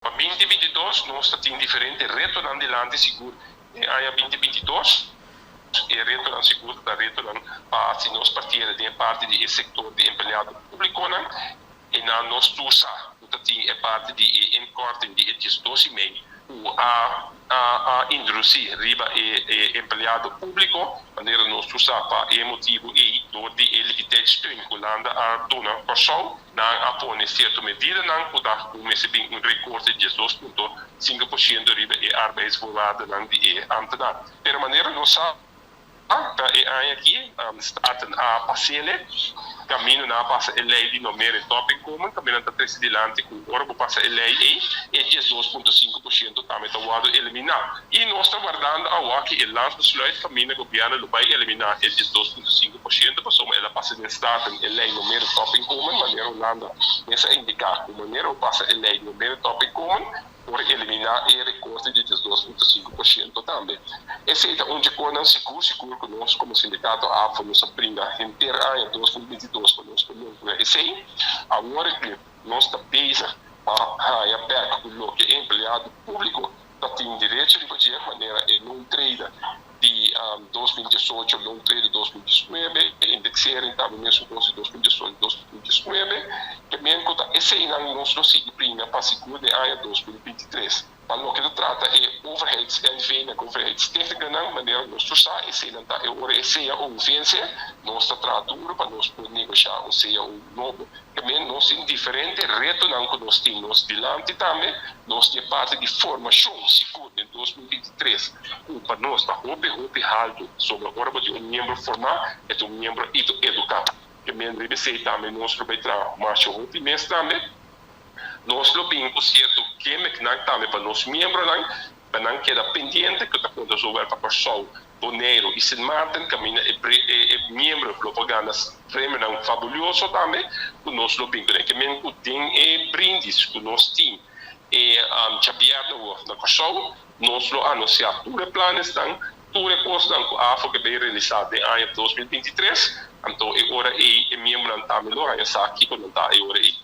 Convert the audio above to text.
Pa 2022 nos ta tin diferente retonan dilanti sigur. Den aña 2022 e retonan sigur ta retonan pa si nos partiera den parti di e sektor di empleado públikonan i na nos tur sa ku ta tin e parti di e inkorting di e 12,5 ku a introdusí riba e empleado públiko, manera nos tur sa pa e motibu ei dor di e liquiditeitssteun ku Hulanda a duna Kòrsou, nan a pone sierto medidanan ku ta ku mester bin un rekorte di 12,5% riba e arbeidsvoorwaardennan di e ambtenaar. Pero manera nos sa, ta e aña aki Staten a pas'é kaminda nan a pasa e lei di normering topinkomen, kaminda ta trese dilanti ku ora bo pasa e lei ei, e 12,5% tambe ta wòrdu eliminá. I nos ta wardando awor ku e landsbesluit kaminda gobièrnu lo bai eliminá e 12,5% pasobra el a pasa den Staten e lei normering topinkomen, manera Hulanda mes a indiká ku manera bo pasa e lei normering topinkomen, por eliminá e rekorte di 12,5% tambe. Esei ta un kosnan sigur sigur ku nos komo sindikato ABVO nos a bringa henter aña 2022 pa nos por logra esei. Awor ku nos ta bezig pa haña bèk ku loke empleado públiko ta tin derecho riba dje, manera e loontrede di 2018, loontrede 2019, indexering tambe mesun kos di 2018, 2019, ke men ku ta eseinan nos lo sigui bringa pa sigur den aña 2023. Pa loke ta trata e overheids NV na overheidsstichtingen, manera nos tur sa, eseinan ta e ora e CAO vense, nos ta traha duru pa nos por negoshá un CAO nobo. Ke men nos tin diferente retonan ku nos tin nos dilanti tambe, nos tin parti di formashon sigur den 2023, ku pa nos ta hopi hopi haltu, sobre ora bo tin un miembro formá, e un miembro eduká. Ke men riba esei tambe nos lo bai traha masha hopi mes tambe. Nos lo bin ku sierto gimmicknan tambe pa nos miembronan, pa nan keda pendiente ku ta konta zowel pa Kòrsou, Boneiru i Sint Maarten, kaminda e miembro lo por gana premionan fabuloso tambe ku nos lo bin kuné. Ke men ku den e brindis ku nos tin e djabièrnè na Kòrsou, nos lo anunsiá tur e plannan, tur e kosnan ku ABVO ke bai realisá den aña 2023, anto e ora ei e miembronan tambe lo haña sa kiko nan ta e ora ei.